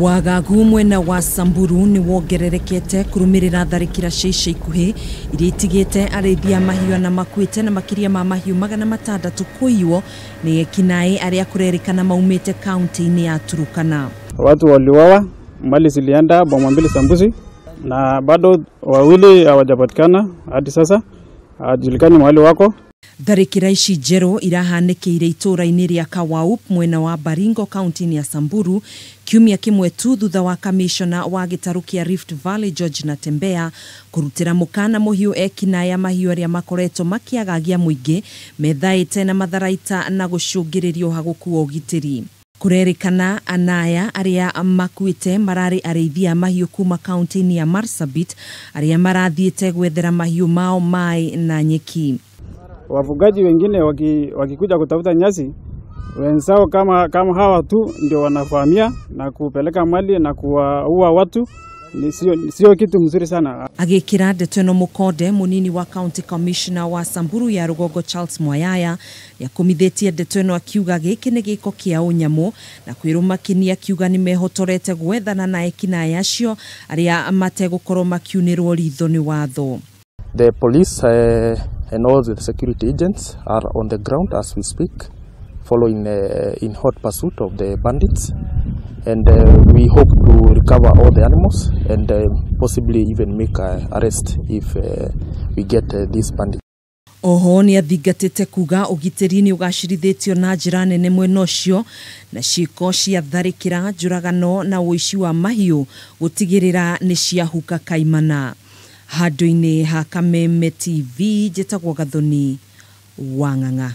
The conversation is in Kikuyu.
Wagagu mwena wa Samburu nĩ wongererekete kũrũmĩrĩra tharĩkĩra cia ica ikuhĩ iria itigĩte arĩithia mahiũ na makuĩte na makĩria ma mahiũ 600 kũiywo nĩ ekinaĩ arĩa kũrerĩkana maumĩte kaunti-inĩ ya Turukana. Watu waliuawa, mali zilienda, boma mbili za mbuzi na bado wawili hawajapatikana hadi sasa, hawajulikani mahali wako. Tharĩkĩra ici njerũ irahanĩkĩire itũũra-inĩ rĩa Kawaup mwena wa Baringo kaunti-inĩ ya Samburu kiumia kĩmwe tu thutha wa kamishona wa gĩtarũ kĩa Rift Valley George Natembeya kũrutĩra mũkana mũhiũ ekinaĩ a mahiũ arĩa makoretwo makĩagagia mũingĩ methaĩte na matharaita na gũcũngĩrĩria ũhagũku wa ũgitĩri. Kũrerĩkana anaya arĩa makuĩte mararĩ arĩithia a mahiũ kuma kaunti-inĩ ya Marsabit arĩa marathiĩte gwethera mahiũ mao maĩ na nyeki. Wafugaji wengine wakikuja kutafuta nyasi, wenzao kama hawa tu ndio wanafahamia na kupeleka mali na kuwaua watu. Ni sio kitu mzuri sana. Agĩkĩra ndeto ĩno mũkonde, mũnini wa county commissioner wa Samburu ya rũgongo Charles Mwayaya nĩakũmithĩtie ndeto ĩno akiuga gĩkĩ nĩ gĩko kĩa ũnyamũ na kwĩrũmakĩnia akiuga nĩmehotorete gwethana na ekinaĩ acio arĩa mategũkorwo makiunĩrwo ritho nĩ watho. The police and all the security agents are on the ground as we speak, following in hot pursuit of the bandits, and we hope to recover all the animals and possibly even make an arrest if we get these bandits. Oho nĩ athingatĩte kuga ũgitĩri nĩ ũgacĩrithĩtio na njĩra nene mwena ũcio na ciĩko cia tharĩkĩra, njũragano na ũici wa mahiũ gũtigĩrĩra nĩ ciahuka kaimana. Handũ-inĩ ha Kameme TV njĩtagwo Gathoni wa Ng'ang'a.